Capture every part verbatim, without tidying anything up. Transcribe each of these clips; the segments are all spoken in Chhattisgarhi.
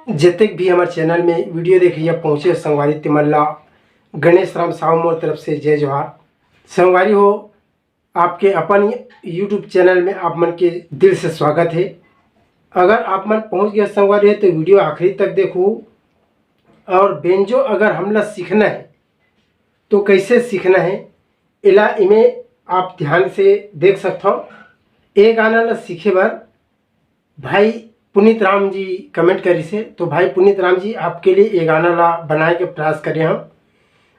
जतेक भी हमर चैनल में वीडियो देखइया पहुँचे संगवारी, तेमन ला गणेश राम साहू मोर तरफ से जय जोहार। संगवारी हो, आपके अपन YouTube चैनल में आप मन के दिल से स्वागत है। अगर आप मन पहुँच गए संगवारी हो तो वीडियो आखिरी तक देखू। और बेंजो अगर हमला सीखना है तो कैसे सीखना है, एला इमे आप ध्यान से देख सकथव। ए गाना ला सीखे बर भाई पुनीत राम जी कमेंट करिस हे, तो भाई पुनीत राम जी, आपके लिए ये गाना ला बनाए के प्रयास करे हम।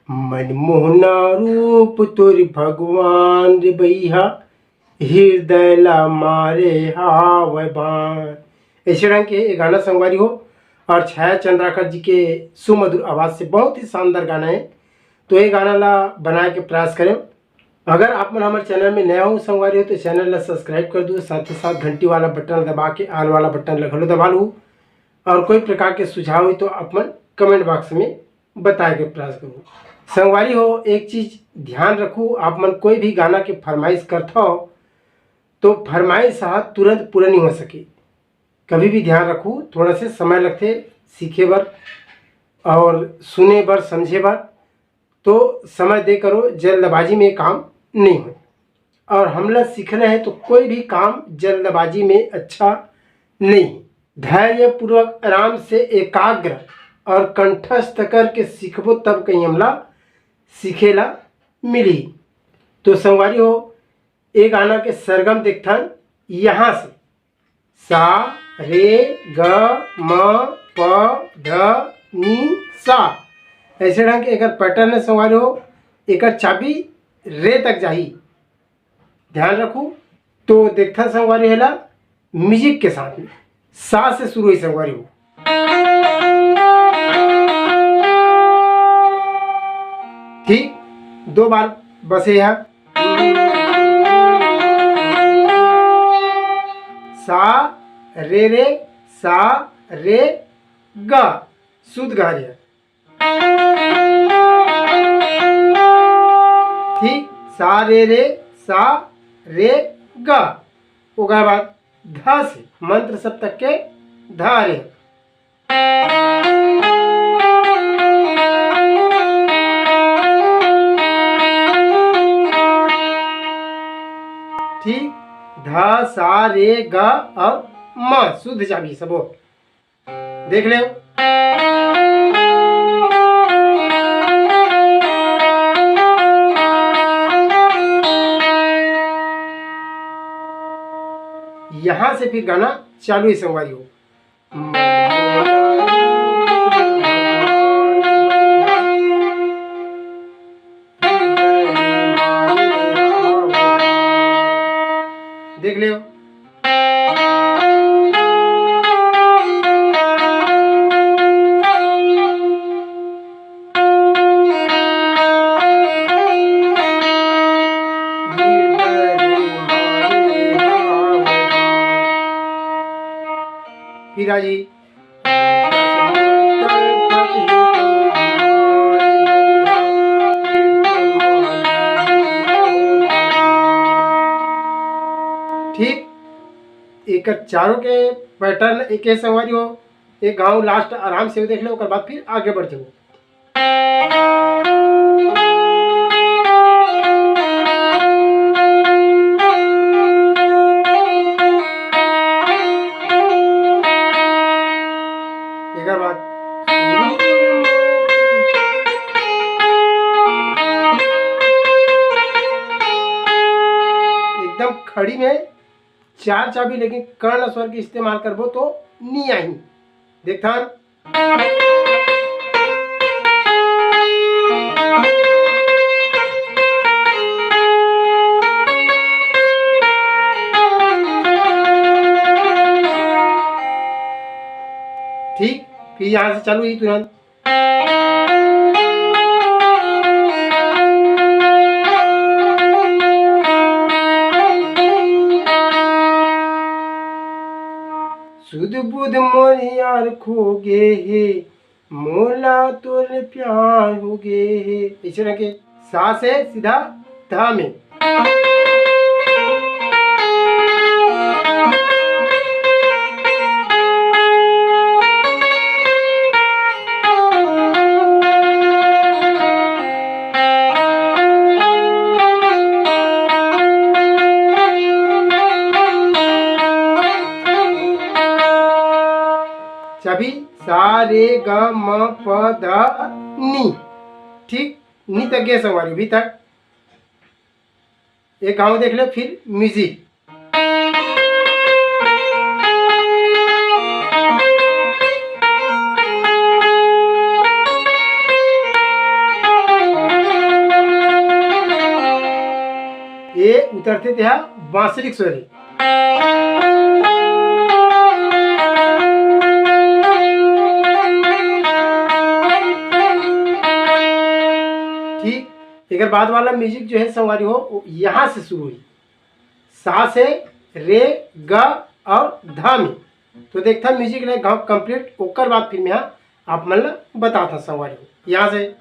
मनमोहना रूप तोर भगवान रे बइहा, हृदय ला मारे हावय बान। ऐसे ढंग के ये गाना संगवारी हो, और छाया चंद्राकर जी के सुमधुर आवाज से बहुत ही शानदार गाना है। तो ये गाना ला बनाए के प्रयास करें। अगर आप मन हमर चैनल में नया हो संगवारी हो तो चैनल ला सब्सक्राइब कर दू, साथ ही साथ घंटी वाला बटन दबा के ऑल वाला बटन ला घलो दबा लू। और कोई प्रकार के सुझाव हो तो आप मन कमेंट बॉक्स में बताए के प्रयास करू। संगवारी हो, एक चीज ध्यान रखू, आप मन कोई भी गाना के फरमाइश करत हो तो फरमाइश हा तुरंत पूरा नहीं हो सके। कभी भी ध्यान रखू, थोड़ा से समय लगथे सीखे बर और सुने बर, समझे बर। तो समय दे करो, जल्दबाजी में काम नहीं हो। और हमला सीखना है तो कोई भी काम जल्दबाजी में अच्छा नहीं। धैर्यपूर्वक, आराम से, एकाग्र और कंठस्थ करके सीखबो, तब कहीं हमला सीखेला मिली। तो संगवारी हो, ए गाना के सरगम देखथन यहाँ से, सा रे ग म प ध नी सा। ऐसे ढंग के एकर पैटर्न है संगवारी हो, एकर चाबी रे तक जाही। ध्यान रखू। तो देखथन संगवारी हेला म्यूजिक के साथ में, सा से शुरू होई संगवारी हो। ठीक, दो बार बस ये है। सा रे रे, सा रे गा, शुद्ध गा रे। ठीक, सा रे रे, सा रे गा। ओकर बाद ध से मंत्र सप्तक के ध रे। ठीक, ध सा रे ग और म शुद्ध चाबी सबो। देख ले। यहाँ से फिर गाना चालू ही संगवारी हो। देख ले। फिर आ जी। ठीक, एकर चारों के पैटर्न एक संगवारी हो। एक घाव लास्ट आराम से देख ले, ओकर बाद फिर आगे बढ़ जाओ। एकर बाद एकदम खड़ी में चार चाबी, लेकिन कर्ण स्वर के इस्तेमाल करबो तो नी आही। देखथन। ठीक, फिर यहाँ से चालू ही तुरंत। सुध बुध मोर यार खो गे हे, मोला तोर प्यार हो गे हे। ऐसे रखे सा से सीधा धा में। तभी सा रे ग म प ध नी। ठीक, नी तक गए संगवारी, अभी तक। एक घाव देख ले, फिर म्यूजिक। ये उतरते ते हा बांसुरी के स्वरी। ठीक, एकर बाद वाला म्यूजिक जो है संगवारी हो, वो यहाँ से शुरू हुई। सा से रे, ग और ध में। तो देखथन म्यूजिक ले गाँव कंप्लीट, ओकर बाद फिर मैं आप मन ल बताथन संगवारी हो। यहाँ से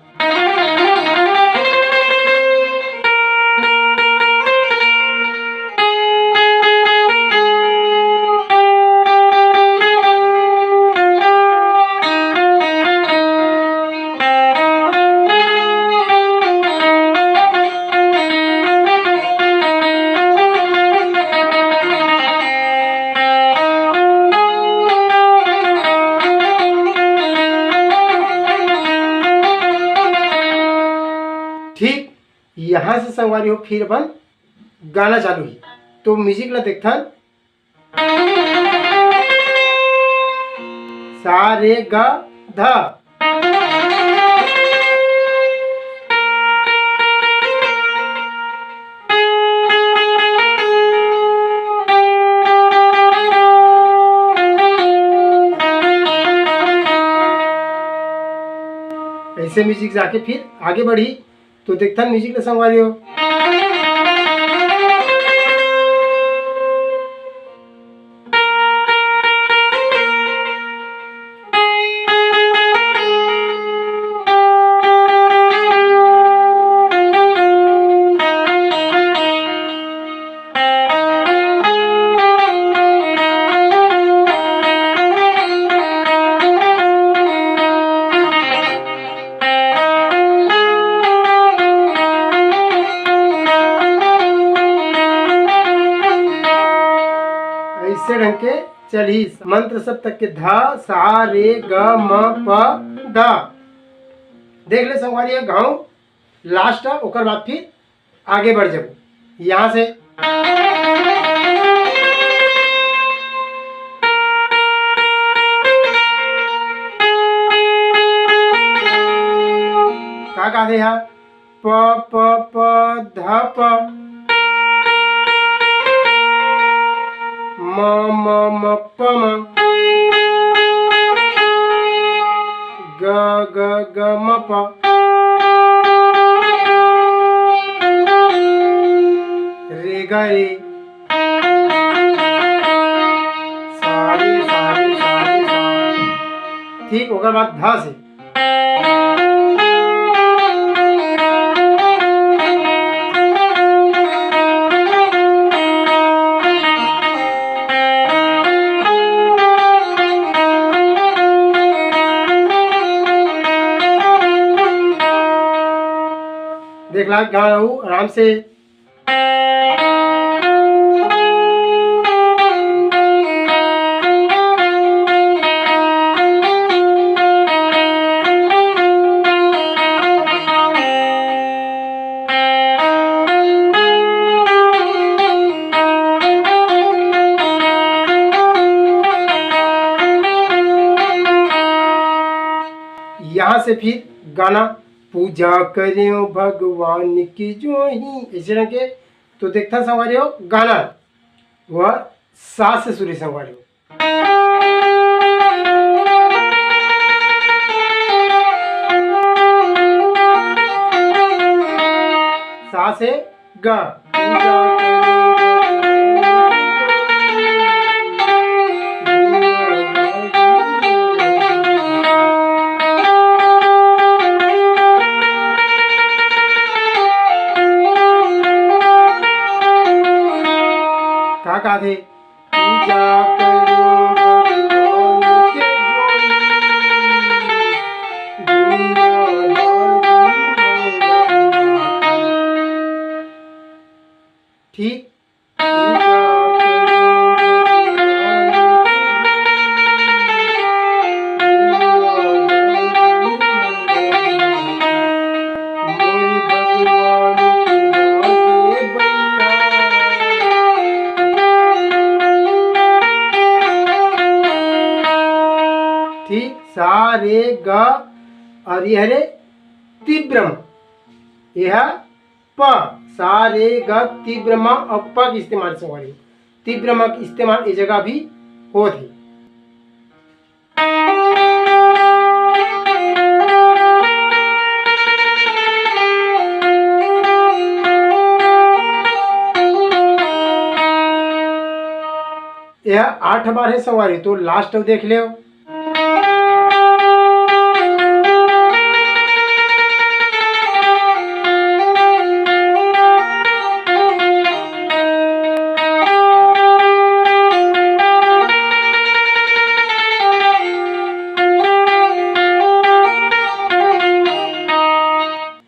ठीक, यहाँ से संगवारी हो फिर अपन गाना चालू ही। तो म्यूजिक ला देखथन। सा रे ग ध। ऐसे म्यूजिक जाके फिर आगे बढ़ी। तो देखथन म्यूजिक ला संगवारी हो। ऐसे ढंग के चलही मंत्र सब तक के ध, सा, रे, ग, म, प, ध। देख ले संगवारी, ये घाव लास्ट है, ओकर बाद फिर आगे बढ़ जाबो। यहाँ से का कहते यहाँ? प, प, प, ध, प। म, म, म, प, म। ग, ग, ग, म, प। रे, ग, रे। सा, रे, सा, रे, सा, रे, सा। ठीक, ओकर बाद ध से। देख ला, गाँव आराम से। यहाँ से फिर गाना पूजा करें भगवान की जो ही, ऐसे रंग के। तो देखता संगवारी हो, गाना वह सा से शुरू संगवारी हो। सा से ग। का कहा थे? पूजा करो भगवान के जोड़ी, दुनियादारी में। ठीक। पूजा करो भगवान के जोड़ी, ठीक, सा रे ग, और ये हरे तीव्र म, ये ह प, सा रे ग तीव्र म और प के इस्तेमाल संगवारी हो, तीव्र म के इस्तेमाल ये जगह भी होत हे। यह आठ बार हे संगवारी, तो last देख लेव।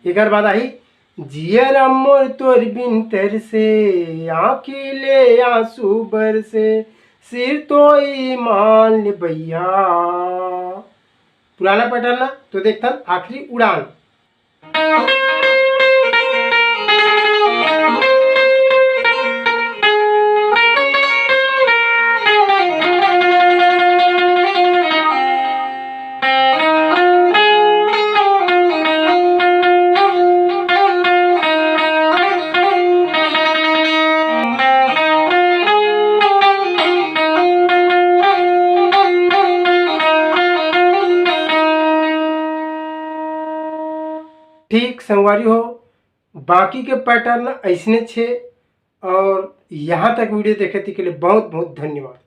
एकर बाद आही, जियरा मोर तोर बिन तरसे, आँखी ले आंसू बरसे, सिर तो ईमान ले भैया। पुराना pattern ना, तो देखथन आखिरी उड़ान। ठीक संगवारी हो, बाकी के pattern अइसने छे। और यहाँ तक video देखे तेके लिए बहुत बहुत धन्यवाद।